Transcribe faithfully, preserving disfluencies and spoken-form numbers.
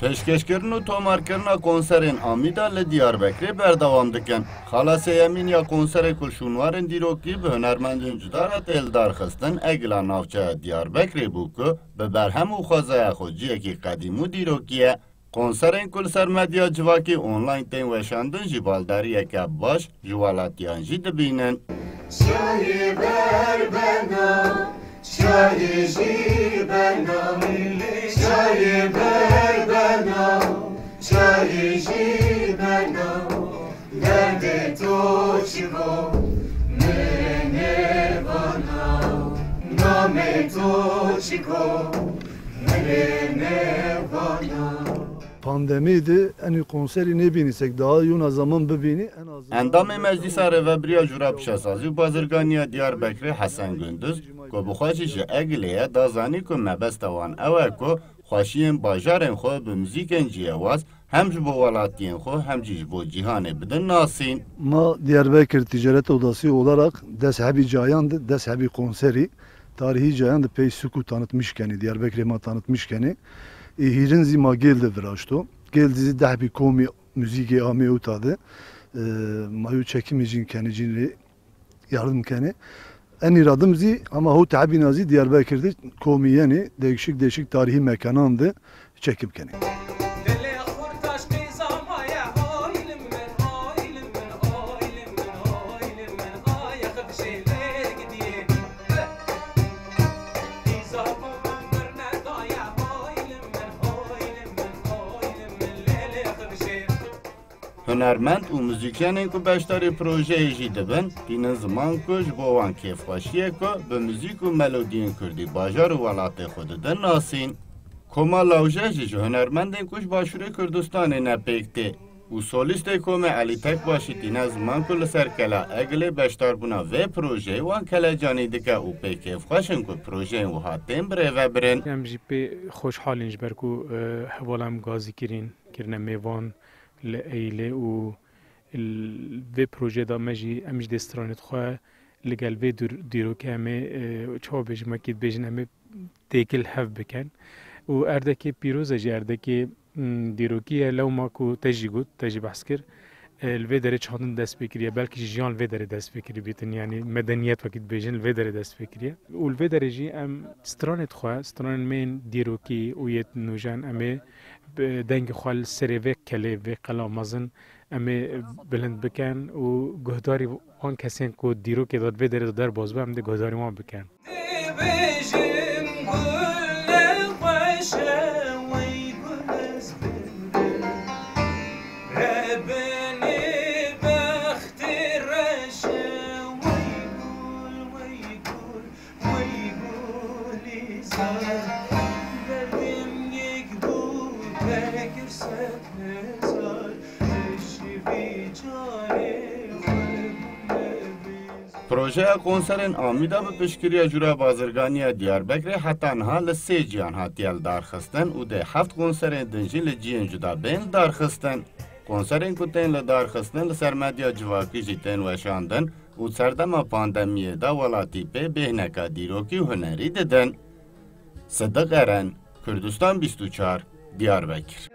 Pêşkêşkirin û tomarkirina konserên Amîda li Diyarbekirê berdewam dikin. Xala sêyemîn ya konserê ku şûnwarên dîrokî bi hunermendên cuda re tê lidarxistin, Egila Navçeya Diyarbekirê bû ku bi berhem û xwezaya xwe ciyekî qedîm û dîrokî ye. Konserên ku li ser medya civakî online tên weşandin jî baldariyeke baş ji welatiyan jî dibînin. Çayê ber bena, çayê jî bena, çayê ber bena, çayê jî bena. Derdê to çiko, min ê vana, namê to çiko, min ê vana. Pandemî de enî konserî nêbînî sek daha yûna zaman bibînî en azından. Endamê Meclîsa Rêvebiriya Jûra Pişesazî û Bazirganiya Diyarbekirê Hesen Gunduz, ku bi xwe jî ji Egilê ye, da zanîn ku mebesta wan ew e ku xweşiyên bajarên xwe bi muzîkên ciyewaz hem ji bo welatiyên xwe hem jî ji bo cîhanê bidin nasîn. Ma Diyarbekir Ticaret Odası olarak dest hebî cayan de, dest hebî konserî, tarihî cayan de pey suku tanıtmış kenî, Diyarbekirê ma tanıtmış kenî. Ê hîrin zî ma gêl de viraşto. Gêl de zî dehbî komî muzîkê amê û ta de. Ee, ma yo çekimê cîn kenî, cîn rê yardım kenî. Enî radim zî ama ho tebîna zî Diyarbekir de komî yenî, değişik değişik tarihî mekanan de çekim kenî. Hunermend û muzîsyenên ku beşdarî projeyê jî dibin, tînin ziman ku ji bo wan kêfxweşî ye ku bi muzîk û melodiyên kurdî bajar û welatê xwe didin nasîn. Koma Lawje jî ji hunermendên ku ji Başûrê Kurdistanê ne pêk tê û solîstê komê Elî Tekbaşî tîne ziman ku li ser Kela Egilê beşdarbûna vê projeyê wan kelecanî dike û pê kêfxweş in ku projeyên wiha tên birêvebirin. Em jî pê xweşhal in ji ber ku, e, hevala em gazî kirin, kirine mêvan li Eylê û l-, vê projeyê de me jî, em jî dê stranê xwe li gel vê dûr-, dîrokê em ê, e, çawa bêjim, wekî dibêjin em ê têkil hev bikin. Û erdekê pîroz e jî, erdekê, m, dîrokî ye, lewma ku te jî got, te jî behs kir, e, li vê derê çandin dest pê kiriye, belkî jî jiyan li vê derê dest pê kirî bîtin, yanî medeniyet wekî dibêjin li vê derê dest pê kiriye. Û li vê derê jî em stranê xwe, stranên me yên dîrokî û yê nûjen em ê bi dengê xwe li serê vê kelê, vê qela mezin em ê bilind bikin û guhdarî wan kesên ku dîrokê de vê derê de derbas bû, em dê guhdarî wan bikin. Dibêjim gul ne xweş e, wey gul ez bimrim. Rebenê bextê reş e, wey gul, wey gul. Wey gulî zar, derdê min yek bû, te kir sed hezar, ez ji vî carê xwe bûme bêzar. Projeya konserên Amîda bi piştgiriya Jûra Bazirganiya Diyarbekirê heta niha li sê ciyan hatiye lidarxistin û dê heft konserên din jî li ciyên cuda bên lidarxistin. Konserên ku tên lidarxistin li ser medya civakî jî tên weşandin û serdema pandemiyê de welatî pê bêhneka dîrokî û hunerî didin. Sidiq Eren, Kurdistan bîst û çar, Diyarbekir.